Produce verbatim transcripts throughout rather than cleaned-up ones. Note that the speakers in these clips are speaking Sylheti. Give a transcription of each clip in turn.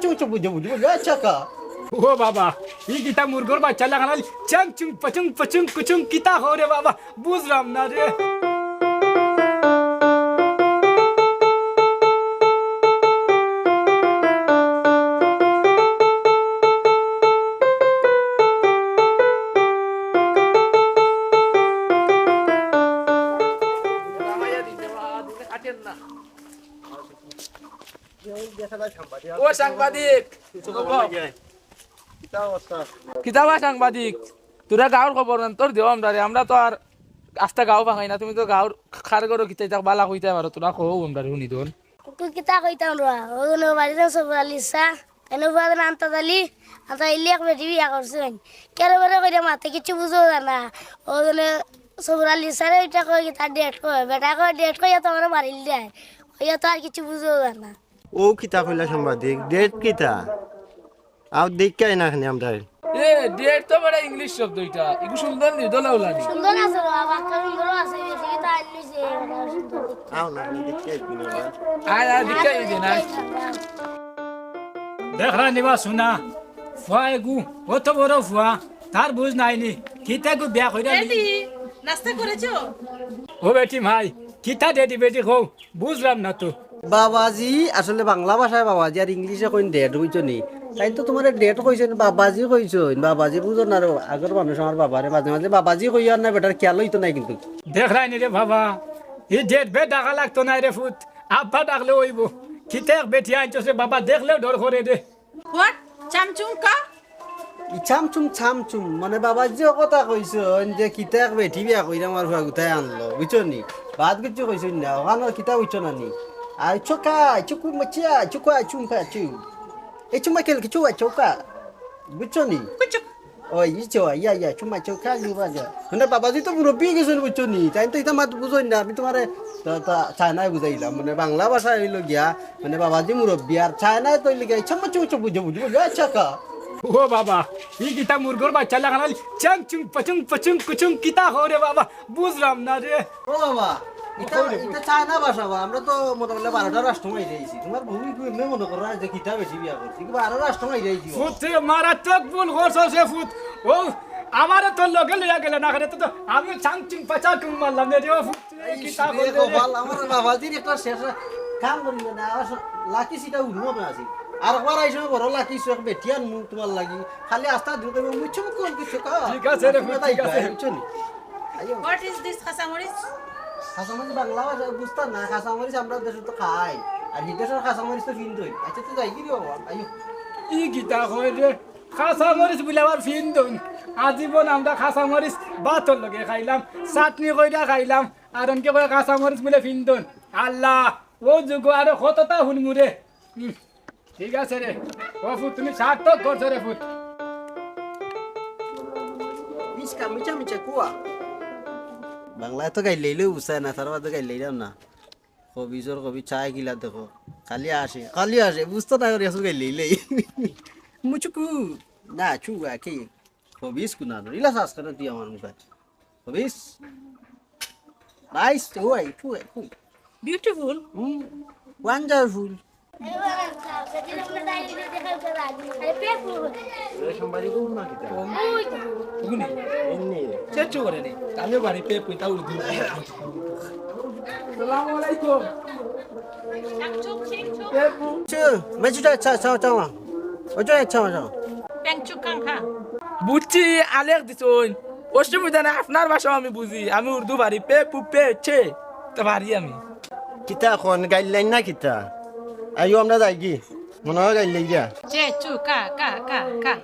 চুপ, চুপ, বুঝো, বুঝো, বুঝো, আচ্ছা কা। ও বাবা, ই কিতা মুরগর বাচ্চা লাখান, চাং চুং পাচুং পাচুং কুচুং কিতা কও রে বাবা, বুঝলাম না রে। ও সাংবাদিক। কিতা বা সাংবাদিক, তোরা গাঁওর খবর অন্তর দেও আমরারে, আমরা তো আর আস্তা গাঁও ভাঙাই না, তুমি তো গাঁওর খার গরো কিতা ইতা বালা কইতায় পারো, তোরা কও আমরারে হুনি দন। কিতা কইতাম রে, ও জনে বাড়িত সবর আলী চাচা, এনে বাদ আন্তাজ আলী, আন্তাজ আলী এক বেটি বিয়া করছইন। কেরে বেরে কইরা মাতে কিচ্ছু বুঝো যায় না। ও জনে সবর আলী চাচারে ওইটা কয় কিতা ডেট কয়, বেটা কয় ডেট কইয়া তো আমারে মারিল দেয়। কইয়া তো আর কিচ্ছু বুঝো যায় না। ও কিতা কইলা সাংবাদিক, ডেট কিতা? আও দেখাই না খানি আমরা। এ, ডেট তো বেটা ইংলিশ শব্দ ইটা। ইগু সুন্দর নি, দোলাউলা নি। সুন্দর আছে রে বাবা, একটা সুন্দর আছে, বেশি কিতা আনলি যে, সুন্দর দেখতে। আও না, আমি দেখাই দিই না। আয়, আয়, দেখাই দে না। দেখরা নিবা সোনা, ফুয়া এগু, অত বড় ফুয়া, তার বুঝ নাই নি। কিতা গু বিয়া কইরা নি? ড্যাডি, নাস্তা করেছো? ও বেটি মাই, কিতা ড্যাডি বেটি কও? বুঝলাম না তো। বাবাজি, আসলে বাংলা ভাষায় বাবাজি আর ইংলিশে কইন ড্যাড, বুঝছো নি? তাইন তো তুমারে ড্যাড কইছইন, বাবাজি কইছইন, বাবাজি বুঝো না রে, আগর মানুষ আমার বাবারে মাঝে মাঝে বাবাজি কইও আর না, বেটার খেয়াল অইতো নায় কিন্তু। দেখরায় নি রে বাবা, ই ড্যাড বে ডাকা লাগতো নায় রে ফুত, আব্বা ডাকলে অইবো। কিতা এক বেটি আনছস রে বাবা, দেখলেও ডর করে রে। What? চামচুম কা? ই চামচুম, চামচুম। মানে বাবাজি অউ কথা কইছইন যে কিতা এক বেটি বিয়া কইরা আমার ফুয়া গুতায় আনলো, বুঝছো নি? বাদ কিচ্ছু কইছইন না, অখানো কিতা বুঝছো না নি? আই চোকা, চুকু মচিয়া, চুকু আই চুম পা চু। এই চুমা খেল কিছু আই চোকা। বুঝছো নি? কুচুক। ওই, ই চো, ইয়া, ইয়া, চুমা চোকা, লুবা যা। মানে বাবাজি তো মুরব্বি অই গেছইন, বুঝছো নি? তাইন তো ইতা মাত বুঝইন না, আমি তুমারে তা, তা, চায়নায় বুঝাইলাম, মানে, বাংলা ভাষা অইলো গিয়া, মানে, বাবাজি মুরব্বি, আর চায়নায় তো অইলো গিয়া, ইচ্ছা মতো উচ্চ বুঝে বুঝে বুঝে, আচ্ছা কা। ও বাবা, ই কিতা মুরগর বাচ্চা লাখান, চাং চুং পাচুং পাচুং কুচুং কিতা কও রে বাবা, বুঝলাম না রে। ও বাবা, ইটা, ইটা চায়না ভাষা বা, আমরা তো মনে করলে বারোটা রাষ্ট্র মাইরে আইছি। তুমার বউ কি এমনি মনে করো যে কিতা বেটি বিয়া করছি, কি বারো রাষ্ট্র মাইরে আইছি? ফুত, তুই মারাত্মক ভুল করছস রে ফুত। ও, আমারে তোর লগে লইয়া গেলে না, তো, তো আমি চাং চুং পাচা কুং মারলাম রে, ও ফুত। এই কিতা রে করলে রে? কপাল, আমার বাবাজির একটা শেষ কাম করি না, আর লাকি সিটা উঠবো না আছি। আর একবার আইসো বড় লাকি সব বেটি আনমু তুমার লাগি। খালি আস্তা দিন কইবো, "মুই চুপ কর, কিছু কর।" ঠিক আছে রে, আর তুমি ঠিক তাই আছে। বুঝছো নি? আইও। What is this কাঁচামরিচ? কাঁচামরিচ বাংলা ভাষা বুঝতা না, কাঁচামরিচ আমরা দেশে তো খাই। আর এই দেশের কাঁচামরিচ তো ফিন্দই। আচ্ছা, তো যাই কি রে বাবা? আইও। ই কিতা কয় রে? কাঁচামরিচ বুলে আবার ফিন্দন। আজীবন আমরা কাঁচামরিচ ভাতর লগে খাইলাম, চাটনি কইরা খাইলাম। আর অনকে কয় কাঁচা মরিচ বুলে ফিন্দন। আল্লাহ, অউ যুগ আরো কততা হুনমু রে। হুম, ঠিক আছে রে। ও ফুত, তুমি সার্থক করছো রে ফুত। মিচকা, মিছা মিছা কুয়া। বাংলায় তো গাইল্লাইলেও বুঝায় না, তার বাদে গাইল্লাইলাম না। কবি জোর কবি চায় কিলা দেখো। খালি আসে, খালি আসে, বুঝতো না করি আসলে গাইল্লাইলেই। মুচুকু, না, চুয়া, কি? কবিস কুনানো, ইলা শ্বাস করে তুই আমার মুখে। কবিস। Nice, ওই, ওই, ওই। Beautiful. হুম, wonderful. চেঁচু করে নি। আমিও বাড়ি পেয়ে পুইতা উর্দু। সালাম আলাইকুম। চু, মেচু চা, চা, চা, চা, মা। ও চা, চা, চা। পেংচু কাঙ্খা। বুঝছি, আলেক দিছইন। অসুবিধা নাই, আপনার ভাষাও আমি বুঝি। আমি উর্দু পারি, পে, পু, পে, চে। তো পারি আমি। কিতা কন, গাইল্লাইন না কিতা? আইও আমরা যাইগি। মনে হয় গাইল্লাই গিয়া। চে, চু, কা, কা, কা, কা।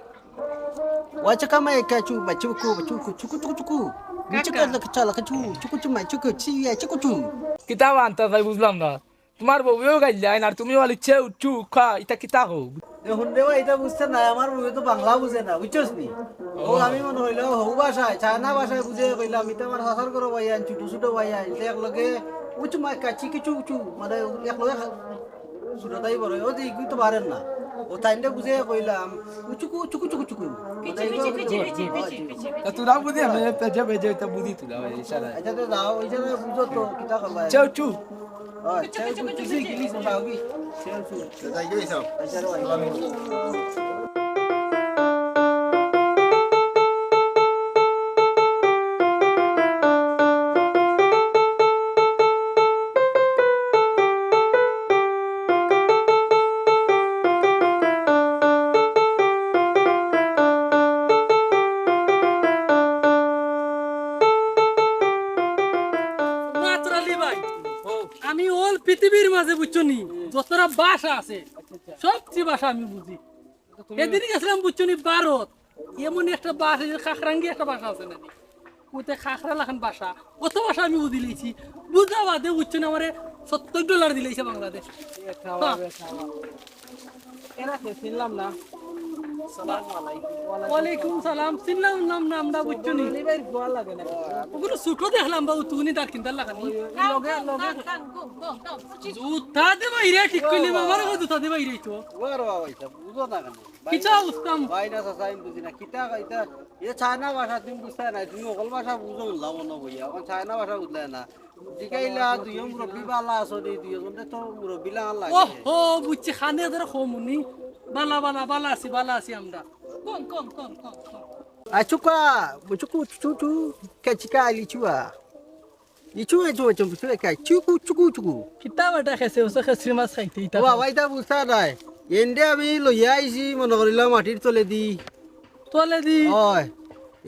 ওয়াচা কামা একা চু, বা চু কু, বা চু কু, চুকু, চুকু, চুকু। নিচে কাকা। কা, লাকা, চা, লাকা, চু, চুকু, চুমা, চুকু, চি, ইয়া, চুকু, চু। কিতা বান্তা ভাই বুঝলাম না। তুমার বউয়েও গাইল্লাইন, আর তুমিও খালি চেউ, চু, খা, ইতা কিতা কও? দেখুন রে ভাই, ইতা বুঝতে নাই, আমার বউয়ে তো বাংলা বুঝে না, বুঝছস নি? ও, আমি মনে হইলো হউ ভাষায়, চায়না ভাষায় বুঝে কইলাম, ইতা আমার চাচার ঘরো ভাইয়াইন, ছোট ছোট ভাইয়াইন, ইতা একলগে, উচু মাই কাচি কিছু উচু, মানে একলগে খা-, ছোটতাই বড়, ও যে ইগুই তো পারেন না। ও তাইনরে বুঝে কইলাম, উচুকু, চুকু, চুকু, চুকু। মানে, পিচি, পিচি, পিচি, পিচি, পিচি, পিচি। তা তোরা বুঝে, আমি পেজে পেজে ইতা বুঝি তোরা, ওই ইশারা। আচ্ছা, তো যাও, ওই যে বুঝো তো, কিতা করবা? চাও, চু। আচ্ছা, পিছে, পিছে, তুই পিছে, পিছে। গেলি, যাও কি? যাই গেলি, যাও। আচ্ছা, রে ভাই। নাসর আলী ভাই, ও। আমি all পৃথিবীর মাঝে, বুঝছো নি, যতটা ভাষা আছে, সবচেয়ে ভাষা আমি বুঝি। তুমি এদিন গেছিলাম, বুঝছো নি, ভারত, এমন একটা ভাষা, যে খাখরাঙ্গি একটা ভাষা আছে না নি? ওতে খাখরা লাখান ভাষা, অত ভাষা আমি বুঝি লইছি। বুঝা বাদে, বুঝছো নি, আমারে সত্তর ডলার দিলাইছে বাংলাদেশ। এ খাওয়া, হ্যাঁ। এ খাওয়া। এরা কে চিনলাম না। সালাম আলাইকুম। ওয়ালাইকুম সালাম। চিনলাম নাম না আমরা, বুঝছো নি? সবর আলী ভাইর ফুয়া লাগে না। ওগুলো ছোট দেখলাম বা, উতুনি তার কিন্তার লাখানি। ওই, ওই, লগে, লগে। খান, খান, খান, গো, গো, গো। জুতা দে বাইরে, ঠিক করলি, বাবা। আমার জুতা দে বাইরে তো। ওরে বাবা, এটা বুঝো না কেন? কিতা বুঝতাম? ভাই না, চাচা, আমি বুঝি না। কিতা, এটা, এ চায়না ভাষা তুমি বুঝতে নাই, তুমি অকল ভাষা বুঝো, বুঝলাম মনে বইয়া। এখন চায়না ভাষা বুঝলে না। জিগাইলা, দুইও মুরব্বি বালা আছো নি, দুইও জনরে তো মুরব্বি লাগান লাগে। ওহো, বুঝছি, খানে ধরে খমুনি। বালা, বালা, বালা আছি, বালা আছি আমরা। কম, কম, কম, কম, কম। আ, চুকা, চুকু, চু, চু, কেচিকা, লিচুয়া। লিচু, লিচু, লিচু, লিচু, একা, চুকু, চুকু, চুকু। কিতা বেটা খেছে, ওসে খেছরি মাছ খাইতে, ইতা ও বাবা, ইতা বুঝতা নাই। এনদে আমি লইয়া আইছি, মনে করিলাম মাটির তলেদি। তলেদি? অয়।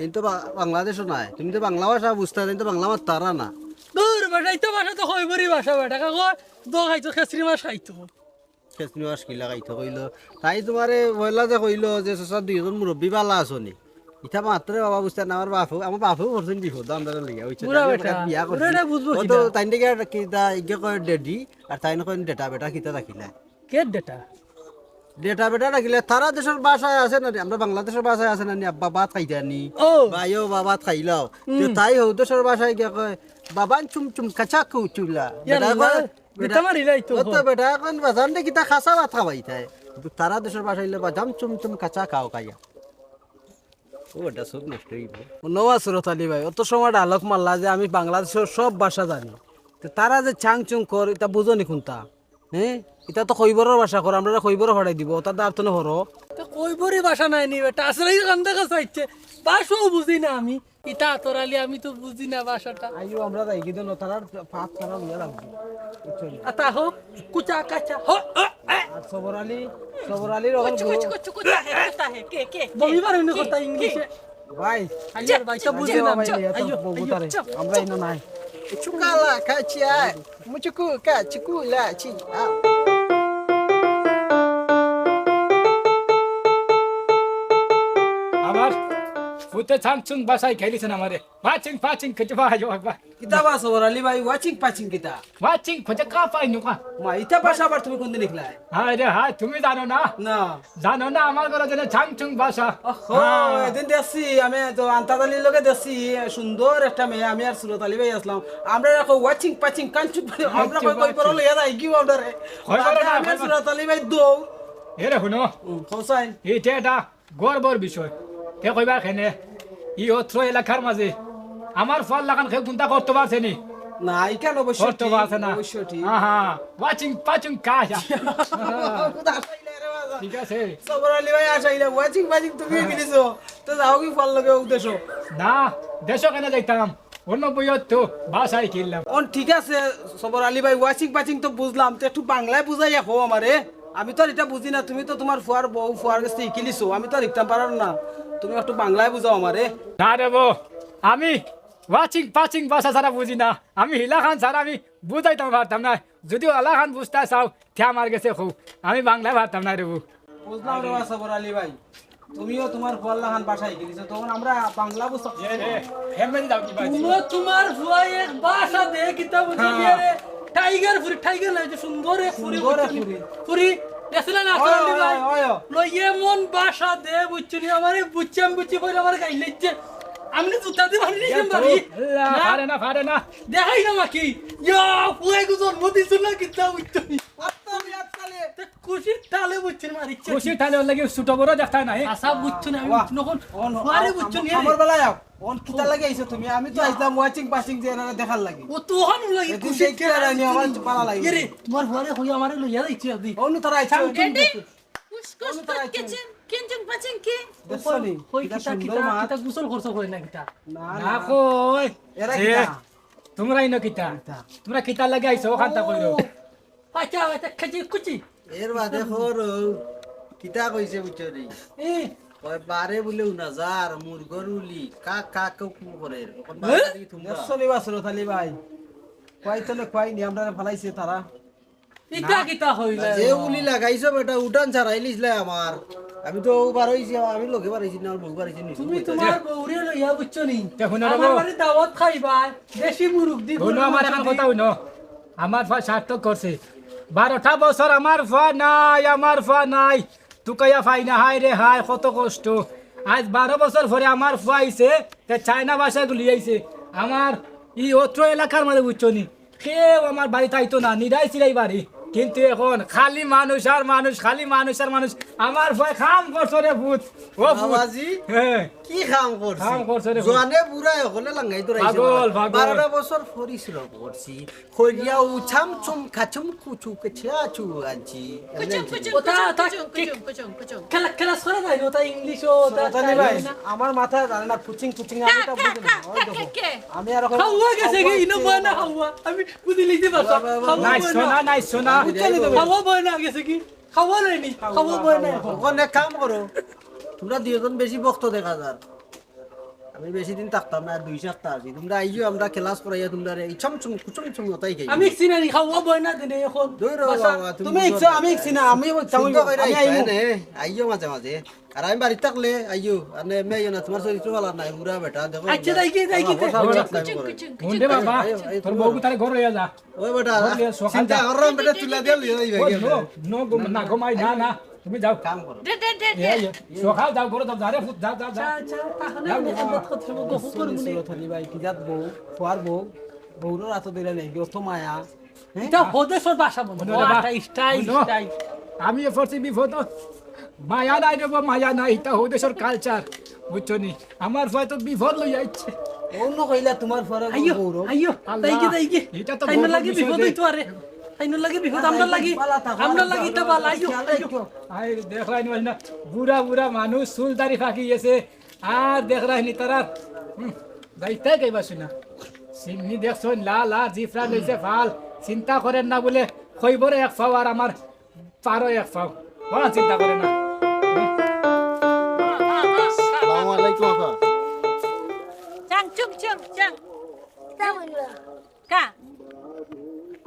এন তো বা-, বাংলাদেশও নাই। তুমি তো বাংলা ভাষা বুঝতা, তুমি তো বাংলা মাততারা না। দূর বেটা, ইতা ভাষা তো খইবরি ভাষা বেটা। কাকো, দো খাইতো, খেছরি মাছ খাইতো। খেছরি মাছ কিলা খাইতো কইলো। তাই তোমারে পয়লা যে কইলো যে, "চাচা, দুইজন মুরব্বি বালা আছো নি?" ইতা মাত্রে বাবা বুঝতা না, আমার বাপেও, আমার বাপেও করছেন বিপদ, আমরা লইয়া, বুঝছো? বুড়া তাই বেটা, বেটা বিয়া করছি। বুড়া বেটা বুঝবো ও তো কিতা? তাই দেখে আর কি, তা ইগে কয় ডেডি, আর তাই না কয় ডেটা বেটা কিতা রাখিলা। কে ডেটা? ডেটা বেটা রাখিলে তারা দেশর ভাষায় আছে না নি? আমরা বাংলাদেশর ভাষায় আছে না নি? আব্বা ভাত খাইতা নি? ও। ভাইও বা ভাত খাইলাও। তে হুম। তাই হউ দেশর ভাষায় গিয়া কয়, "বাবান চুম চুম কাচা কু চুলা।" ইয়াল্লা, বেটা কয়, বেটা, বেটা মারিলাই তো ও তো হো। বেটা এখন বাজান দে কিতা খাসা ভাত খাওয়াই তাই। কিন্তু তারা দেশর ভাষা অইলে বাজাম চুম চুম কাচা খাও খাইয়া। ও, এটা সব নষ্ট হইব। ও নওয়া সুরত আলী ভাই, অত সময় ডায়লগ মারলা যে আমি বাংলাদেশর সব ভাষা জানি। তো তারা যে চাং চুং কর, ইতা বুঝো নি কুনতা? হ্যাঁ? ইতা তো খইবরর ভাষা কর, আমরারে খইবর ফাড়াই দিব, ওটা তো আর তো না হরো। তো খইবরি ভাষা নাই নি বেটা, আসলে এই কান্দা কাছে আইছে, ভাষাও বুঝি না আমি। ইতা আতর আলী, আমি তো বুঝি না ভাষাটা। আইও, আমরা যাই গিয়ে দেন, তারার পাপ তারা লইয়া লাগবে। বুঝছো নি? আতা হো, কুচা কাচা, হো, হো, এ। আর সবর আলী, সবর আলীর ওখানে কুচু, কুচু, কুচু, কুচু, হে, কুচু, হে, কে, কে, কে, বমি বার হইনি কে, কথা কে? ইংলিশে। ভাই। আইয়ার ভাই, তো বুঝি না আমি। আইয়ার, আইয়ার, আইয়ার, আইয়ার, আইয়ার। আমরা ইনো নাই। চুকালা কাচিয়া, মুচুকু কাচুকু লাচি। আ। আমার ফুতে চাংচুং ভাষায় খেলিছে না আমারে। পাচিং, পাচিং, খেতে পাওয়া যাওয়া একবার। কিতা বা সবর আলী ভাই, ওয়াচিং পাচিং কিতা? ওয়াচিং খোঁজে কা পাই নুকা। মা, ইতা ভাষা আবার তুমি কোনদিন শিখলায়? হায় রে হায়, তুমি জানো না? না। জানো না আমার ঘরে যেন চাংচুং ভাষা? ওহো, হ্যাঁ। এদিন দেখছি, আমি তো আন্তাজ আলীর লগে দেখছি, সুন্দর একটা মেয়ে, আমি আর সুরত আলী ভাই আসলাম। আমরা রাখো ওয়াচিং পাচিং কাঞ্চুং, আমরা আচ্ছা, কই কই আচ্ছা। পড়া লইয়া যাই কি আমরা রে? কই পড়া না, আমি আর কই পড়া। সুরত আলী ভাই দৌ। এ রে হুনো। হুম, হোসাইন। এইটা এটা গর্বর বিষয়। তে কইবা কেনে? ই অত্র এলাকার মাঝে আমার ফল লাগান কেউ কুন্তা করতে পারছে নি? না, ইখান অবশ্য করতে ঠিক, পারছে না। অবশ্য ঠিক। আহা, ওয়াচিং পাচিং কাজা। খুদা আশাইলে রে বাবা। ঠিক আছে। সবর আলী ভাই আশাইলে, ওয়াচিং পাচিং তুমি মিলিছো। তো যাও কি ফল লগে ও দেশো? না, দেশো কেনে যাইতাম? অন্য বইয়ত তো বাসায় কিনলাম। অন ঠিক আছে, সবর আলী ভাই, ওয়াচিং পাচিং তো বুঝলাম, তো একটু বাংলায় বুঝাইয়া কও আমারে। আমি তো আর ইটা বুঝি না, তুমি তো তুমার ফুয়ার বউ, ফুয়ার গেছ থাকি শিখিলিছো, আমি তো আর শিখতাম পারার না। তুমি একটু বাংলায় বুঝাও আমারে। না রে বউ, আমি ওয়াচিং পাচিং ভাষা ছাড়া বুঝি না। আমি হিলাখান ছাড়া আমি বুঝাইতাম পারতাম না। যদি ওলাখান বুঝতা চাও, তে আমার গেছে কও, আমি বাংলায় পারতাম না রে বউ। বুঝলাম রে বা সবর আলী ভাই, তুমিও তুমার ফুয়ার লাখান ভাষা শিখিলিছো, তখন আমরা বাংলা বুঝতাম। এ রে, হেমে যাও কি বাজি? তুমো তুমার ফুয়া এক ভাষা দে, কিতা বুঝো হ্যাঁ। কি রে? টাইগার ফুরি, টাইগার না, যে সুন্দর এক ফুরি, সুন্দর এক বুঝছো নি? ফুরি। ফুরি, দেখছিলা না, ওই, আসলে ওই, ভাই? ওই, ওই। লো, এমন ভাষা দে, বুঝছো নি? আমারে বুঝছি, আমি বুঝছি, বলে আমার গাইল লাগছে। আমি না জুতা দি মারি এ দিলাম তো, বাড়ি। আল্লাহ, না। পারে না, পারে না। দেখাই না মাকি। ইয়া, ফুয়াই গো জন্ম দিছো না, কিতা বুঝছো নি? আত্তালি, আত্তালি। খুশির তালে বুঝছইন মারিচ্ছে। খুশির তালে ওর লাগি ছোট বড় দেখতা নাই। আশা বুঝছো না, আমি বাহ। বুঝছো না, এখন অন, ফুয়ারে অন, বুঝছো আম-, নি? আমার বেলায় আও। অন কিতা লাগি আইছো তুমি? আমি তো আইছলাম watching passing যে এনারে দেখার লাগি। ও তো অখন লাগি এদিন খুশির দেখতে আর আমি আমার পালা লাগি। এ রে, তোমার ফুয়ারে কই আমারে লইয়া যাইছে আপনি। অনু তারা আইছে। চাম-, চাম-, চাম-, চাম-, কুস কুস কুস, কিচিং, কিচিং পাচিং কি? দেখছো নি? কই কিতা কিতা সুন্দর কিতা, মাত। কিতা গোসল করছো কই না কিতা? না, না। না কই। এরা এ, কিতা? তোমরা ইনো কিতা? কিতা? তোমরা কিতা লাগি আইছো? ওখানটা কইরো। ও, আচ্ছা, আচ্ছা, খাচি কুচি। এর বাদে খবর কিতা কইছে বুঝছো নি? এ। কয় বারে বুলে উনাজার, মুরগর উলি, কাক কাক কাউ কু করে। অখন এ? বারে দি তোমরা। দেখছো নি বাসরত আলী ভাই? কইতো না, কইনি, আমরারে ফালাইছে তারা। ইটা না। কিতা হইল? যে উলি লাগাইছো বেটা, উঠান ছাড়াইলিছলায় আমার। আমি তো ও বার অইছি, আমি লগে বার অইছি না, আমার বউ বার অইছি নি। তুমি তোমার বউরে লইয়া বুঝছো নি? তে হুনো রে আমার বউ। বাড়ি দাওয়াত খাইবা, দেশি মুরগ দি, হুনো গরু আমার মাংস এখন দি। কথা হুনো। আমার ফুয়া সার্থক করছে। বারোটা বছর আমার ফুয়া নাই, আমার ফুয়া নাই। তুকাইয়া পাই না, হায় রে হায়, কত কষ্ট। আজ বারো বছর পরে আমার ফুয়া আইছে, তে চায়না ভাষা গুলি আইছে। আমার ই অত্র এলাকার মাঝে বুঝছো নি? কেউ আমার বাড়িত আইতো না, নিরাই চিরাই বাড়ি। কিন্তু এখন খালি মানুষ আর মানুষ, খালি মানুষ আর মানুষ। আমার ফুয়ায় কাম করছো রে পুত। ও পুত। বাবাজি, হ্যাঁ। কি কাম করছি? কাম করছো রে পুত। জোয়ানে বুড়ায় হকলে লাঙ্গাই দৌড়াইছে পাগল, বাবা। পাগল। বারোটা বছর পরিশ্রম করছি। করিয়া উছাম চুম খাচুম কুচু কেছিয়া চু আনছি। কুচুম, কুচুম, ওটা, কুচুম, ওটা কুচুম, কি? কুচুম, কুচুম, কুচুম। খেলা, খেলা সরে যায়, ওটা ইংলিশও, ওটা সনাতনী ভাই, জানি না। আমার মাথায় জানে না, কুচিং, কুচিং, আমি কে, এটা কে, বুঝি না। কে, ওই কে, দেখো, কে? আমি আর ওখানে খাওয়া গেছে কি? খাওয়া ইনো বয় না, খাওয়া। আমি বুঝি লিখতে পারছি। বাবা, বাবা, খাওয়া নাই বয় না। সোনা, নাই সোনা। বুঝতে পারছি। খাওয়া বয় না গেছে কি? খাওয়া লয়নি, খাওয়া, খাওয়া বয় না খাওয়া। এখন। ওখানে কাম করো। তোমরা দুইজন বেশি বক্ত দেখা যার। আমি বেশি দিন থাকতাম না, দুই সপ্তাহ আছি। তোমরা আইও, আমরা class করাইয়া তোমরারে ইছাম চুম, কুচুম চুম ওটাই খাই। আমি চিনি না, খাওয়া বয় না দিনে এখন। দূর হ বাসা। বাবা, তুমি তুমি ইচ্ছা, আমি চিনি না, আমি ওই শুদ্ধ কইরা আমি আইতাম আইমু। নে, আইও মাঝে মাঝে। আর আমি বাড়িত থাকলে আইও, আর না এমনি আইও না, তোমার চরিত্র ভালা নাই, বুড়া বেটা, দেখো। আচ্ছা, যাই কি, যাই কি, আমার যাই। বসা বসা time করে। হুন দে বাবা, আইও, আইও, তোর তুমি বউ বলো। তারে ঘর লইয়া যা। ওই বেটা, ঘর লইয়া সকাল চিন্তা যা। করলাম, বেটা তুলা দিয়া লইয়া যাইবা ওই গিয়া। নো, নো, গো, না গো মাই, না, না, তুমি যাও। কাম করো। দে, দে, দে, এ, দে। এ, সকাল যাও, ঘরে যাও, যা রে পুত, যা, যা, যা। যা, যা, তাহলে যাও, আমি যাও। আন্দাজ করতে হবে, গফ করবো নি। সুরত আলী ভাই, কি জাত বউ, ফুয়ার বউ, বউরও রাত দিলে নেই, অত মায়া। হ্যাঁ? এটা হদেশর ভাষা বলো। হুনো রে বা, আটা ইস্টাই, হুনো। ইস্টাই। আমি এ পড়ছি বিপদ, মায়া নাই রে বা, মায়া নাই, এটা হদেশর culture, বুঝছো নি? আমার ফুয়া তো বিপদ লই আইছে। অন্য কইলা তোমার ফুয়ার আইও, গৌরব। আইও, আল্লাহ, তাই কি, তাই কি? এটা তো তাই না বড় লাগে বিষয় বিপদ রে। হইতো আরে। তাই না লাগে বিপদ, আমরা লাগি, পালা থাকো, আমরা লাগি, তা বালা, আইও, খেয়াল আইও। রাখো। আই দেখলাই নি না, বুড়া বুড়া মানুষ, চুল দাড়ি পাকি গেছে, আর দেখলাই নি তারা, হুম, যাইতে কইবা শুনা। সিন্নি দেখছইন লাল আর জিফরা লইছে ফাল, চিন্তা করেন না বলে, কইবরে এক ফাও আর আমার পারো এক ফাও। বড় চিন্তা করে না। আসসালামু আলাইকুম, আপা। চাং, চুং, চুং, চাং। তা বললো। কা?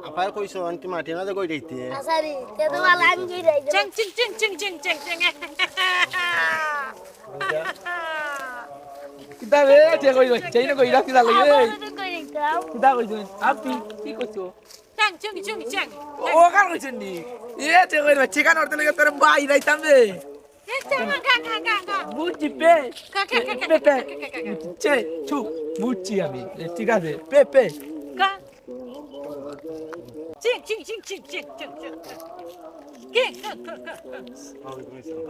আপায় কইছো, আন্টি মাটি না দে গই দিতে। আসারি, তে তো ভালা আমি গই দিতে। চাং, চিং, চিং, চিং, চিং, চিং, চিং। কিতা রে, তে কই দিতে, এই না কই রাখি দাও, এই। আবার তো কই দিতাম। কিতা কইছো? আপনি কি কইছো? চাং, চুং, চুং, চাং। ও কার কইছেন নি? এ, তে কই রে, ঠিকানা অর্থ লেগে তোর ভাই রাইতাম রে। এ, চাং, গা, গা, গা, গা। বুঝছি, পে। কা, কা, কা, কা, পে, পে। কা, কা, কা, কা। চে, চু, বুঝছি আমি। এ, ঠিক আছে, পে, পে। কা। চিং, চিং, চিং, চিং। কি? কা, কা, কা, কা।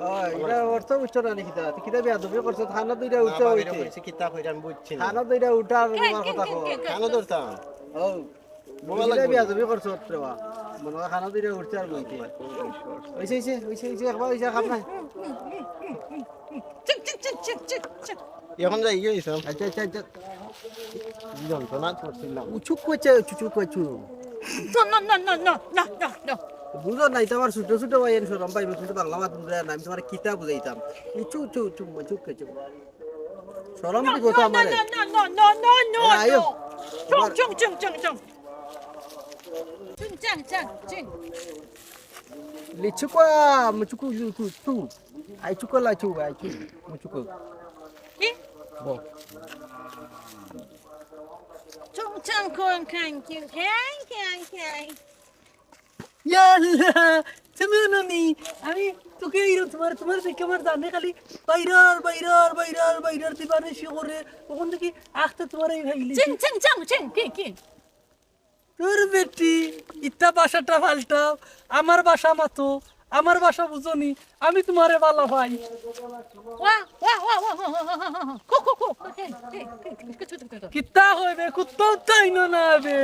ও, এটা অর্থ বুঝছো না নি কিতা? তুই কিতা বেয়াদবি করছো? থানা দুইটা উঠতে বাবা, হইতে। এটা বলছি, কিতা কইরা আমি বুঝছি না। থানা দুইটা উঠার কে, তোমার কে, কথা কে, কও। কে, কে? থানা ধরতাম। ও। বোবা বুঝলে লাগবে। বেয়াদবি করছো রে বা। মনে হয় খানা দিলে উঠছে আর বইতে। ওইসে, ওইসে, ওইসে, ওইসে, একবার ওইসে খাপ নাই। চিক, চিক, চিক, চিক, চিক, চিক। এখন যাই গিয়ে দিছিলাম। আচ্ছা, আচ্ছা, আচ্ছা। যন্ত্রণা করছিলাম। উচুক কইছে, চুচুক কইছু। No, no, no, no, no, no, no, no। বুঝো নাই, তো আমার ছোট ছোট ভাই, এন শরম পাইবো, কিন্তু বাংলা মাত বুঝে না, আমি তোমার কিতা বুঝাইতাম। উচু, উচু, উচু, উচুক কইছে। শরম দিব তো আমারে। No, no, no, no, no, no, no, এ, আয়ো। No। চুং, চুং, চুং, চুং, চুং। চুং, চাং, চাং, চুং। লিচুকো, মুচুকু, চু, চু, চু। আই চুকো, লা চু, আই চু, মুচুকু। কি? বো। চুং, চাং, কুং, খাং, কিং, খাং, খাং, খাং। ইয়াল্লা, তুমি হুনো নি? আমি তোকে এই তোমার, তোমার দেখে আমার জানে খালি বাইরর, বাইরর, বাইরর, বাইরর দিবানে সে করে। ওখান থেকে আসতে তোমার এই ভাই লিখি। চিং, চিং, চাং, চিং, কি, কি? তোর বেটি, ইতা ভাষাটা পাল্টাও, আমার ভাষা মাতো, আমার ভাষা বুঝো নি? আমি তুমারে ভালা পাই। ওয়া, ওয়া, ওয়া। কো, কো, কো, কো, এই, এই, এই, এই, কিছু, কিছু, কিছু। কিতা কইবে? কুত্তাও তাই না, না বে।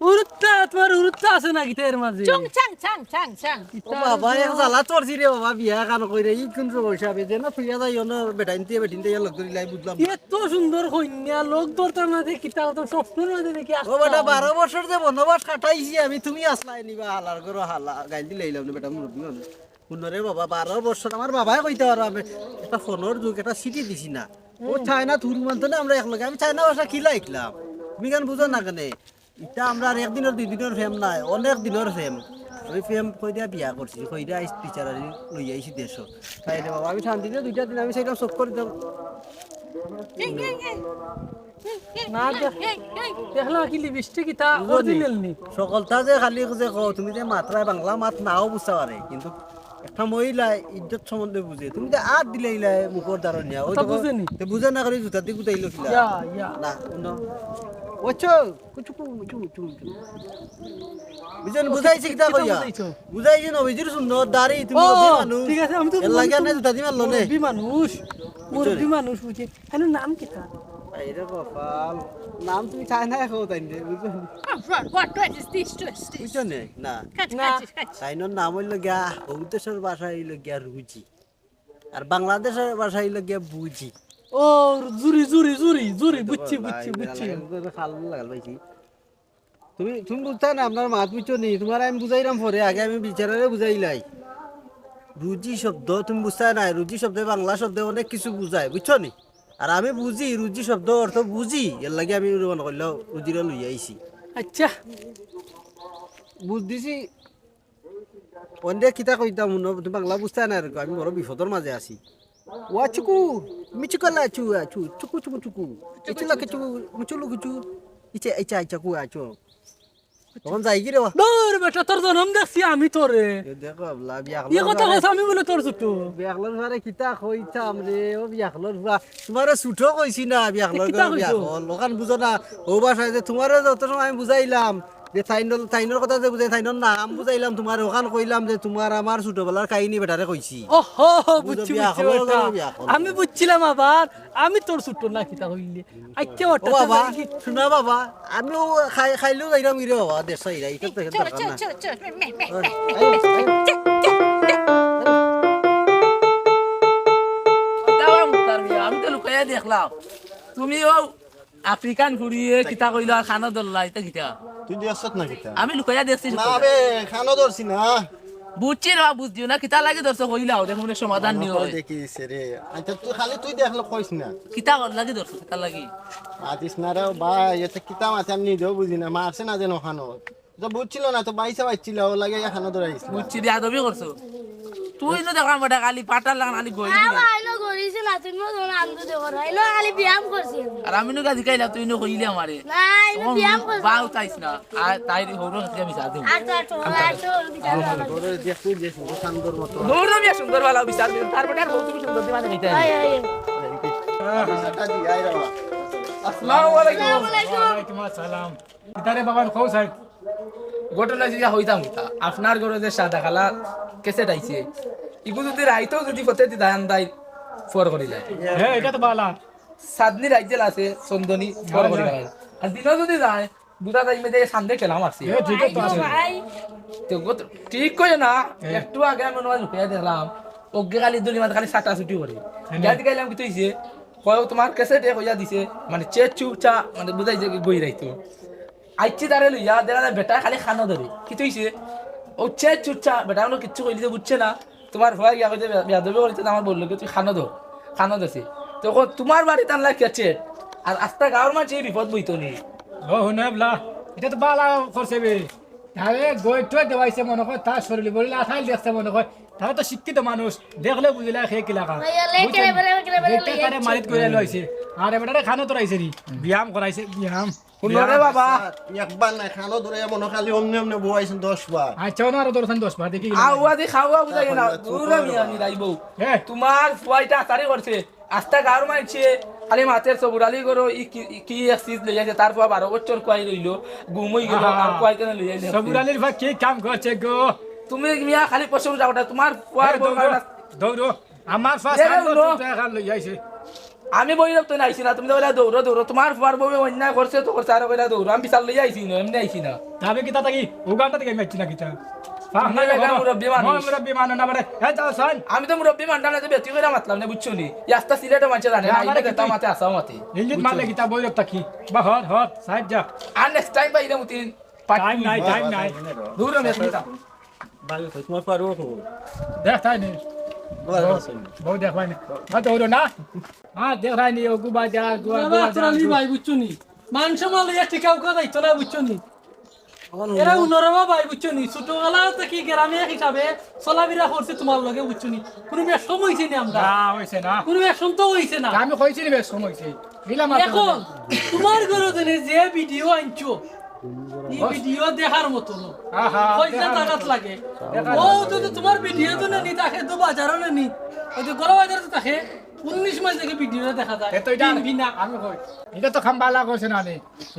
উরুত্তা, তুমার উরুত্তা আছে না কিতা এর মাঝে? চুং, চাং, চাং, চাং, চাং। ও বাবা, এক জ্বালা চড়ছি রে বাবা, বিয়া এখান কইরে, ই কোন সমস্যা হবে? যে না, তুই যাই অন্য বেটাইনতে, বেটিনতে ইয়া লগ ধরিলাই, বুঝলাম না। এত সুন্দর কইন্যা, লগ ধরতাম না যে কিতা, অত স্বপ্নর মাঝে দেখি ও বেটা, আসতাম। বারো বছর যে বনবাস কাটাইছি আমি, তুমি আসলাই নিবা, হালার ঘরো হালা, গাইল দিলাইলাম না বেটা, মুরব্বি মানুষ। হুনরে বাবা, বারো বছর আমার বাবায় কইতা পারো, আমি একটা ফোনর যুগ, একটা চিঠি দিছি না। ও চায়না থুরু মানতো না, আমরা এক লগে, আমি চায়না ভাষা কিলা শিখলাম? তুমি কেন বুঝো না কেনে? ইটা আমরা আর একদিনর দুই দিনর প্রেম নায়, অনেক দিনর প্রেম। ওই প্রেম কইরা বিয়া করছি, কইরা আইস বিচারারি লই আইছি দেশো। তাই রে বাবা, আমি শান্তিতে দুইটা দিন আমি চাইলাম চুপ করে দিতাম। না, দেখ-, দেখলাম কি লিপস্টিক ইটা বুঝো নি? অরিজিনাল নি? সকলতা যে খালি যে কও, তুমি যে মাতরায় বাংলা মাত নাও বুঝতা পারে, কিন্তু একটা মহিলা ইজ্জত সম্বন্ধে বুঝে। তুমি যে আত দিলাইলায় মুখর দ্বারা নিয়া, ওই ইটা তো বুঝে নি? তে বুঝে না করি জুতা দি গুতাইলো কিলা? ইয়া, ইয়া। না, হুনো। বুঝছো? কুচু কু, মুচু, মুচু, মুচু। বুঝছো নি? বুঝাইছি কিতা কিতা কইয়া? বুঝাইছো? বুঝাইছি নবীজির সুন্নত, দাড়ি, তুমি ও, মুরব্বি মানুষ। ঠিক আছে, আমি তো এর লাগি মুরব্বি, না জুতা দি মারলো নে। মুরব্বি মানুষ, বুঝছো নি? মুরব্বি মানুষ বুঝে। এর নাম কিতা? এই রে কপাল, নাম তুমি চায়না কও তাইন রে, বুঝছো নি? What, what, what is this? This, this. বুঝছো নি? না। কাচ, না। কাচ, কাচ। তাইনর নাম অইলো গিয়া, ও দেশর ভাষা অইলো গিয়া রুজি। আর বাংলাদেশর ভাষা অইলো গিয়া বুজি। ও, জুরি, জুরি, জুরি, জুরি, এই তো বুঝছি, ভাই, বুঝছি, মেলা বুঝছি। লাগাল তো খাল লাগাল পাইছি। তুমি, তুমি বুঝতায় না, আপনার মাত বুঝছো নি? তুমারে আমি বুঝাইরাম পরে, আগে আমি বিচারারে বুঝাইলাই। রুজি শব্দ তুমি বুঝতায় না, রুজি শব্দে বাংলা শব্দে অনেক কিছু বুঝায়, বুঝছো নি? আর আমি বুঝি, রুজি শব্দ অর্থ বুঝি, এর লাগি আমি মনে করলাম রুজিরে লইয়া আইছি। আচ্ছা। বুঝ দিছি, অন্যে কিতা কইতাম, হুনো, তুমি বাংলা বুঝতায় না এরকম, আমি বড় বিপদর মাঝে আছি। ওয়া চুকু, মিচুকালা চু, আ, চু, চুকু, চুকু, চুকু। ইচুলা কিচু, মুচুলু কিচু। ইচে, ইচা, ইচা, কু, আ, চু। তখন যাই কি রে বা? দূর বেটা, তোর জনম দেখছি আমি তোরে। এ দেখো, আবলা, বিয়া ই কথা করলে কস আমি বলে তোর ছোট। বিয়া করলে আরে কিতা কইতাম রে, ও বিয়া করলে বা, তুমারে ছোট কইছি না, বিয়া করলে কিতা কইছো? বিয়া করলে, ওখান বুঝো না, ও ভাষায় যে তুমারে যত সময় আমি বুঝাইলাম, যে তাইনর, তাইনর কথা যে বুঝাই, তাইনর নাম বুঝাইলাম তুমারে, ওখান কইলাম যে তুমার আমার ছোটবেলার কাহিনী বেটারে কইছি। ওহো, বুঝো, বুঝছি, বিয়া বুঝছি, করলে বেটা। বিয়া করলে। আমি বুঝছিলাম আবার, আমি তোর ছোট না কিতা কইলে। আচ্ছা, ও ওটা তো বাবা, দেখি। শুনা বাবা, আমিও খাই-, খাইলেও যাইরাম গিরে বাবা, দেশ ছাইরা, ইটা তো এই, চলো, দরকার চলো, না। চলো, চলো, মে, মে, মে, এই, মে, এই। চল, চল, চল। দাঁড়াও, মুক্তার মিয়া, আমি তো লুকাইয়া দেখলাম। তুমি ও আফ্রিকান ফুড়িয়ে কিতা কইলা আর খানো ধরলা, ইটা কিতা? তুই দেখছত না কিতা? আমি লুকাইয়া দেখছি না সব। বে, খানো ধরছি না। বুঝছি রে, বুঝ দিও না, কিতা লাগি ধরছো কইলাও, দেখো মনে সমাধান নিও। দেখি সে রে। আচ্ছা, তুই খালি তুই দেখলে কইস না। কিতা কর লাগি ধরছো, কিতা লাগি? মাতিস না রে ভাই, এটা কিতা মাতে আমি নিজেও বুঝি না। মারছে না যেন খানো। তো বুঝছিল না, তো বাইসা বাইছিল, ও লাগে ইয়া খানো ধরাইছিল। বুঝছি, বেয়াদবি করছো। তুই তো দেখলাম বেটা খালি পাটার লাগান খালি গই আ, দিলি। ভাই, লো গরিছে না, তুমি মনে হয় আনন্দ দেখো না। এলো খালি ব্যায়াম করছি। আর আমি নুকা জিকাইলাম, তুই নু কইলি আমারে। না, এলো তখন ব্যায়াম করছি। বাউ চাইস না। আর তাই হৌরো হচ্ছে আমি সাথে। আচ্ছা, আচ্ছা, আচ্ছা, বিচার করো। ওরে দেখ তুই যে সুন্দর চান্দর মতো। দৌড় আমি সুন্দর ভালো বিচার দিন। তারপরে আর বউ তুমি সুন্দর দিবা না এটা। আয়, আয়। আসসালামু আলাইকুম। আসসালামু আলাইকুম। ওয়ালাইকুম আসসালাম। ইতারে বাবার খোঁজ হয়। ঘটনা যে হইতাম হইতা, আপনার ঘরে যে সাদা কালা ক্যাসেট আইছে, ইগু যদি রাইতেও যদি ফতে দি দায়ান দাই ফর করি যায়। হ্যাঁ, এটা তো বালা। চাঁদনি রাইজেল আছে, চন্দনী ফর করি যায়। আর দিনও যদি যায়, বুঝা যায় মেয়েদের সামনে খেলা মারছি। এ, ঠিক আছে, তো আছে। তো গত-, ঠিক কই না, হ্যাঁ। একটু আগে আমি মনে হয় লুকিয়ে দেখলাম, ওকে খালি দুলি মাঝে খালি ছাটা ছুটি করে। হ্যাঁ। গিয়া দিকে এলাম কি তুইছে? কয়, "তোমার ক্যাসেটে কইয়া দিছে, মানে, চে চু চা, মানে, বুঝাই যে গই রাইতো।" আইচ্ছি তারে লইয়া, দেখা যায় বেটায় খালি খানো ধরে। কি তুইছে? ও চে চু চা, বেটা কোনো কিচ্ছু কইলি তো বুঝছে না। তোমার ভয় গিয়া কইতে বে-, বেয়াদবি করিতে আমার বললো কি, "তুই খানো ধর, খানো ধরছে।" তো কো, "তোমার বাড়ি টান লাগে চে।" আর আস্তা গাঁওর মাঝে এই বিপদ বইতো নি। ও, হুনে বলা, এটা তো বালা করছে বে। তারে গই টই দেওয়াইছে মনে কয়, তার শরীরে বলিলে আঠাইল দেখছে মনে কয়। তারা তো শিক্ষিত মানুষ, দেখলে বুঝিলে খে কি লাগা। ভাই, লে বুঝছেন? কেনে বেলে, কেনে বেলে দেখতে লইয়া তারে আইছে। মালিত করে লইছে। আর এবারে খানো তোরাইছে নি, ব্যায়াম করাইছে, ব্যায়াম। হুনো রে বাবা। একবার না, খানো ধরে মনে খালি অমনে অমনে বউয়াইছেন দশ বার। আচ্ছা, ওনারও ধরেছেন দশ বার, দেখি। আউয়া দি খাওয়া বুঝাই না, এখন গুরু না মিয়া, আমি যাইবো। হ্যাঁ। তোমার ফুয়াইটা আতারি করছে। আস্তা গাঁওর মাইনষে খালি মাতের সবুর আলী করো, ই কি, ই কি এক চিজ লইয়া আছে, তার ফুয়া বারো বছর কুয়াই রইলো, ঘুম হই গেল, আহা। আর কুয়াই কেন লইয়া আছে? সবুর আলীর ফুয়া কি কাম করছে গো? তুমি মিয়া খালি প্রশংসা করো, তোমার ফুয়ার বউ দৌড়ো, দৌড়ো। আমার ফার্স্ট এরে হাত উঠো। ধরতে এখন লই আইছে। আমি বই রাখতে না আইছি না, তুমি তো বলে দৌড়ো, দৌড়ো। তোমার ফুয়ার বউ অন্যায় করছে তো করছে, আর কইলা দৌড়ো। আমি বিচার লই আইছি না, এমনি আইছি না। তা আমি কিতা থাকি? উগান্ডা থাকি আমি আইছি না কিতা? আমি মুরব্বি মানুষ। মুরব্বি মানুষ না বলে। এই যাও, সাইন। আমি তো মুরব্বি মানুষ না, তো বেটি কইরা মাতলাম না, বুঝছো নি? এই আস্তা সিলেটও মানছে জানে না, আমারে এই কিতা মাতে আসা মাতে। ইঙ্গিত মারলে কিতা বই রাখতা কি? বা হর, হর, সাইড যা। আর নেক্সট টাইম পাইলে মুতিন। টাইম নাই, টাইম নাই। দূর মেয়ে তুমি তা। ভাই, তোমার পারবো খবর। দেখ তাই নি। বউ দেখবাই নি। হ্যাঁ, দৌড়ো না। হ্যাঁ, দেখ তাই নি, ওগু বাজার, দুয়া, বাবা, দুয়া, তোরা নি ভাই, বুঝছো নি? মান সম্মান লইয়া টিকাও করা যাইতো না, বুঝছো নি? এরা উনরবা ভাই, বুঝছো নি? ছোটবেলা থাকি গ্রামে এক হিসাবে চলাফেরা করছে তোমার লগে, বুঝছো নি? কোনো বেশকম হইছে নি আমরা? না, হইছে না। কোনো বেশকম তো হইছে না। আমি কইছি নি বেশকম হইছে। নিলাম আর এখন তোমার ঘরো জেনে যে ভিডিও আনছো, এই ভিডিও দেখার মতো না। আহা, পয়সা দেখার তাকাত মতো। লাগে। দেখার ও মতো। তো, তো তোমার ভিডিও তো নেনি, তাকে তো বাজারও নেনি। ওই যে গলা বাজারে তো তাকে উনিশ মাইল থাকি ভিডিও দেখা যায়। এ তো এটা দিন বিনা। আমি কই, এটা তো খাম বালা করছে না রে।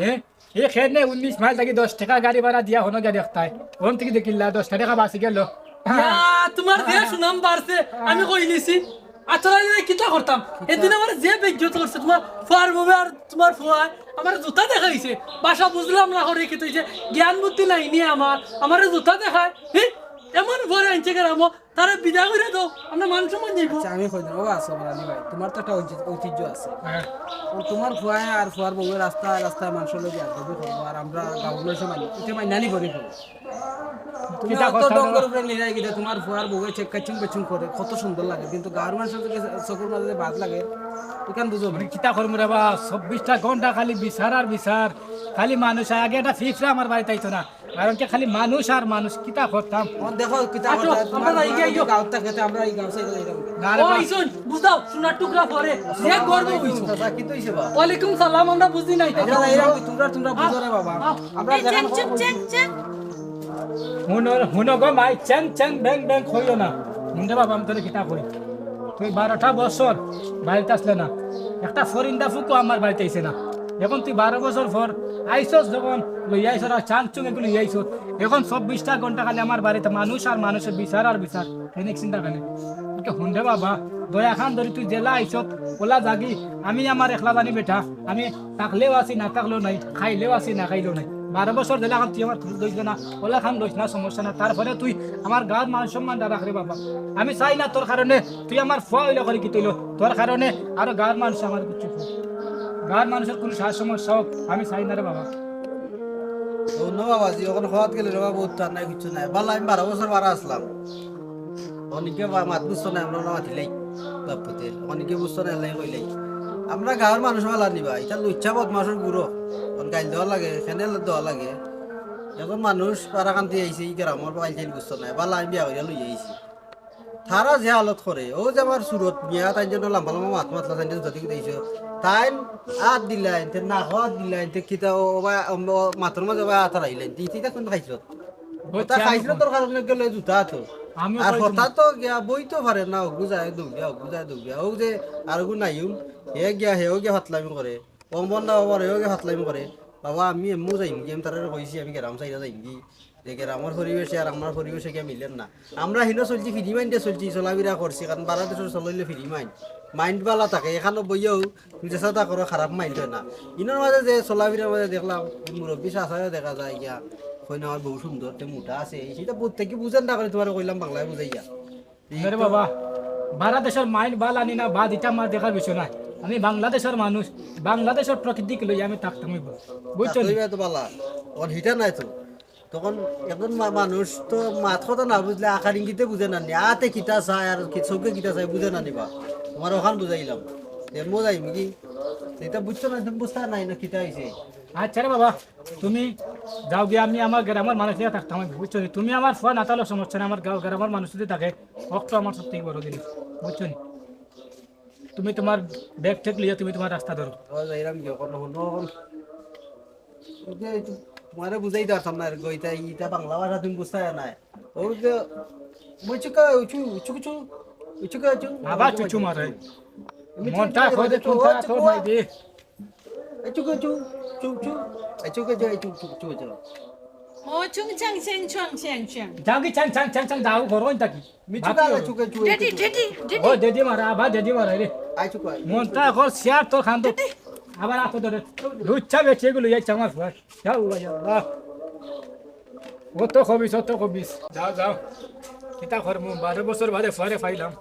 এ? এ খেয়ে নে উনিশ মাইল থাকি দশ টেকা গাড়ি ভাড়া দিয়া হনো গিয়া দেখতাই। ওন থাকি দেখিলা দশ টেকা বাঁচি গেল। ইয়া, তোমার যে সুনাম বাড়ছে, আমি কই নিছি। আচ্ছা, আমি কিতা করতাম? এদিন আমার যে বেইজ্জত করছে, তোমার ফুয়ার বউয়ে আর তোমার ফুয়ায় আমার জুতা দেখাইছে। ভাষা বুঝলাম না করে কি তুই যে জ্ঞান বুদ্ধি নাই নি আমার, আমার জুতা দেখায়। হি? এমন ঘরে আনছে গ্রামো, তারে বিদায় করে দাও, আমরা মান সম্মান যাইবো। আচ্ছা, আমি কই দিন, ও আছো বলানি ভাই, তোমার তো একটা ঐতিহ্য, ঐতিহ্য আছে। হ্যাঁ। ও তোমার ফুয়ায় আর ফুয়ার বউয়ে রাস্তায় রাস্তায় মানুষের লগে আদবি করবো, আর আমরা গাঁওর মানুষে মানি, এটা মানি নানি করি ফেলবো। তুমি কিতা অত কথা ডঙ্গর বলো? উপরে নিরাই গিয়ে তোমার ফুয়ার বউয়ে চেক কাচুং বেচুং করে, কত সুন্দর লাগে, কিন্তু গাঁওর মানুষের চোখে, চোখের মাঝে যে বাদ লাগে, এখান বুঝো না। আমি কিতা করবো রে বা, চব্বিশটা ঘন্টা খালি বিচার আর বিচার, খালি মানুষ। আগে একটা ফিফরা আমার বাড়িত আইতো না, কারণ কি খালি মানুষ আর মানুষ, কিতা করতাম? ও দেখো, কিতা আটো, করতাম? আমরা তোমার যাই গিয়া, ফুয়ার আইও। গাঁওত থাকে, তো আমরা এই গাঁও সাইডে যাইতাম। না রে বা। ওই শুন, বুঝাও, শোনার টুকরা পরে, যে করবো ওই শুন। চাচা, কিতা হইছে বা? ওয়ালাইকুম সালাম, আমরা বুঝি নাই। আমরা যাইরাম, তোমরা, তোমরা বুঝো রে বাবা। আ, আ। আমরা এই যেখান চেন, চেন, চেন, চেন। হুনো, হুনো গো মাই, চেন, চেন, ব্যাং, ব্যাং কইও না। হুন রে বাবা, আমি তোরে কিতা কই। তুই বারোটা বছর বাড়িত আসলে না। একটা ফরিন্দা ফুকও আমার বাড়িত আইছে না। এখন তুই বারো বছর পর আইছস যখন, লইয়া আইছস, আর চাং চুং এগুলো লইয়া আইছস। এখন চব্বিশটা ঘন্টা খালি আমার বাড়িত মানুষ আর মানুষের বিচার আর বিচার। এনে চিন্তা কেনে? ওকে হুন রে বাবা, দয়া খান ধরি তুই জেলা আইছত, ওলা যাগি, আমি আমার একলা জানি বেটা, আমি থাকলেও আছি, না থাকলেও নাই, খাইলেও আছি, না খাইলেও নাই। বারো বছর জেলা খান তুই আমার দোষ না, ওলা খান দোষ না, সমস্যা না। তারপরে তুই আমার গাঁওর মান সম্মান রাখ রে বাবা। আমি চাই না তোর কারণে তুই আমার ফুয়া অইলে করে কি তইল, তোর কারণে আরো গাঁওর মানুষ আমার কিছু কয়। গাঁওর মানুষের কোনো সাজ সমস্যা হোক, আমি চাই না রে বাবা। ও নো বাবাজি, ওখানে খাওয়াত গেলে রে বাবা, বহুত আর নাই, কিচ্ছু নাই। বালা, আমি বারো বছর বারা আসলাম। অনেকে বা মাত বুঝতো না, আমরা না মাতিলাই। বাপুতে, অনেকে বুঝতো না, এলাই কইলাই। আমরা গাঁওর মানুষ বালা নিবা, এটা লুচ্চা বদমাশর গুরু। অন গাইল দেওয়া লাগে, ফেনেল দেওয়া লাগে। এখন মানুষ পারাকান্তি আইছে, এই গ্রামর বাইল টাইল বুঝতো না। বালা, আমি বিয়া করিয়া লই আইছি। তারা যে হালত করে, ও যে আমার সুরত মিয়া, তাই জন্য লম্বা লম্বা মাত মাতলা, তাই জন্য যদি দিয়েছো। তাই আত দিলাইন, তে নাকো আত দিলাইন, তে কিতা ও, ও বা, ও, ও মাথার মাঝে বা আত হারাইলাইন, তে ইটা কোন খাইছো? ওটা খাইছিল তোর কারণে গেলে জুতা তো। আমি আর কই কথা তো গিয়া বই তো পারে না, ওগু যায় দৌড়িয়া, ওগু যায় দৌড়িয়া। ও যে আরগু নাইম, হে গিয়া, হেও গিয়া ফাতলামি করে। অমর না বাবার, হেও গিয়া ফাতলামি করে। বাবা, আমি এমু যাইমগি, আমি তারে কইছি, আমি গেরাম সাইডে যাইমগি। যে গেরামর পরিবেশে আর আমার পরিবেশে গিয়া মিলের না। আমরা হিনো চলছি, ফ্রি মাইন্ডে চলছি, চলাফিরা করছি, কারণ বারা দেশর চলইলে ফ্রি মাইন্ড। মাইন্ড বালা থাকে, এখানো বইয়াও তুমি যেসাদা করো, খারাপ মাইন্ড হয় না। ইনোর মাঝে যে চলাফিরার মাঝে দেখলাম, মুরব্বি চাচায়ও দেখা যায় গিয়া, কইন আমার বউ সুন্দর, তে মোটা আছে, এই সেটা বুঝ থাকি বুঝেন না করে তোমারে কইলাম বাংলায় বুঝাইয়া। আরে বাবা, বারা দেশর মাইন্ড বালা নি না বাদ, ইটা আমার দেখার বিষয় না। আমি বাংলাদেশর মানুষ, বাংলাদেশর প্রকৃতিকে লইয়া আমি থাকতাম অইবো। বুঝছো নি? থাকতে অইবে তো বালা, ওর হিটা নাই তো। তখন একজন মা-, মানুষ তো মাত কথা না বুঝলে আকার ইঙ্গিতে বুঝে না নি, আতে কিতা চায় আর কি চোখে কিতা চায় বুঝে না নি বা। তোমার ওখান বুঝাইলাম, এমন যাইমু কি? এটা বুঝছো না, তুমি বুঝতে নাই না কিতা হইছে? আচ্ছা রে বাবা, তুমি যাও গিয়া, আমি আমার গ্রামর মানুষ নিয়া থাকতাম, বুঝছো নি? তুমি আমার ফুয়া না থাকলেও সমস্যা নাই, আমার গাঁও গ্রামর মানুষ যদি থাকে, অক্ত আমার সব থেকে বড় জিনিস, বুঝছো নি? তুমি তোমার ব্যাগ ঠেক লইয়া তুমি তোমার রাস্তা ধরো। ও যাইরাম গিয়া, কোনো হুনো, ওই যে তোমারে বুঝাই দিতাম না, গইতা ইটা বাংলা ভাষা তুমি বুঝতায় না। ও যে, মুচুকা, উচু, উচু, উচু, উচুকা, উচু, আবার উচু, চুচু উচু, মারে। উচু। মনটা উচু, খোদে, উচু, কোনটা উচু, খোদ নাই দে। উচু, উচু, উচু, উচু, উচু, উচু, উচু, উচু। ও চুং চাং চেং চুং চেং চেং। যাও কি চাং চাং চাং চাং যাও, ঘর অইন থাকি। মিঠু কালে চুকে চুকে। Daddy daddy daddy. ও ডেডি মারা, আবার ডেডি মারা রে। আই চুকে। মনটা ঘর সিয়ার তোর খান্দো। আবার আতো ধরে। রুচ্চা বেচে এগুলো এই চামার ফুয়ার। যাও ভাই আল্লাহ। ও তো খবিস, ও তো খবিস। যাও যাও। কিতা করমু, বারো বছর বাদে ফুয়ারে পাইলাম।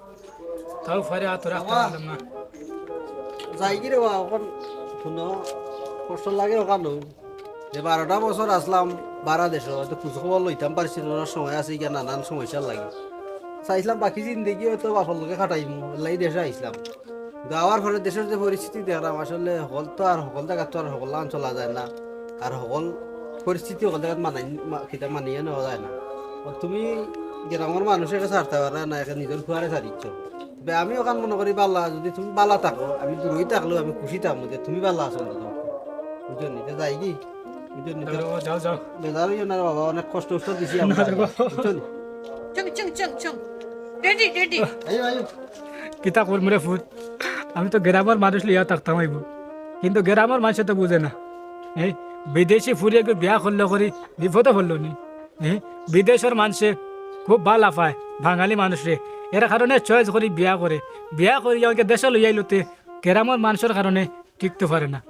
তাও ফুয়ারে আতো রাখতে পারলাম না। যাই কি রে বা, অখন হুনো, কষ্ট লাগে অখানো। যে বারোটা বছর আছলাম বারা দেশো, অতো খোঁজ খবর লইতাম পারছি না, অনেক সময় আছে গিয়া নানান সমস্যার লাগি। চাইছলাম বাকি জিন্দেগি অয়তো বাপর লগে কাটাইমু, এরলাগি দেশো আইছলাম। কিন্তু আওয়ার পরে দেশর যে পরিস্থিতি দেখলাম, আসলে হকল তো আর হকল জাগাত তো আর হকল লাখান চলা যায় না, আর হকল পরিস্থিতি হকল জাগাত মানাই মা- কিতা মানিয়া নেওয়া যায় না। আর তুমি গ্রামর মানুষরে ছাড়তা পাররায় না, একে নিজর ফুয়ারে ছাড়িছো। বে, আমি অখান মনো করি বালা, যদি তুমি বালা থাকো, আমি দূরই থাকলেও আমি খুশি থাকমু যে তুমি বালা আছো অন্তত। বুঝছো নি? তে যাই কি? বুঝছো নি? তে যাও, যাও, যাও। বেজার অইও না রে বাবা, অনেক কষ্ট উষ্ট দিছি আমরা। বুঝছো নি? চুং চুং চুং চুং। Daddy daddy. আইও, আইও। কিতা করমু রে ফুত? আমি তো গ্রামর মানুষ লইয়া থাকতাম অইবো, কিন্তু গ্রামর মানষে তো বুঝে না। এই বিদেশি ফুরিয়ে গিয়া বিয়া করলো করি বিপদো পড়লো নি। এই বিদেশর মানষে খুব বালা পায় বাঙালি মানুষরে, এর কারণে চয়েস করি বিয়া করে। বিয়া করি আমাকে দেশো লইয়া আইলো তে গ্রামর মানষর কারণে টিকতে পারে না।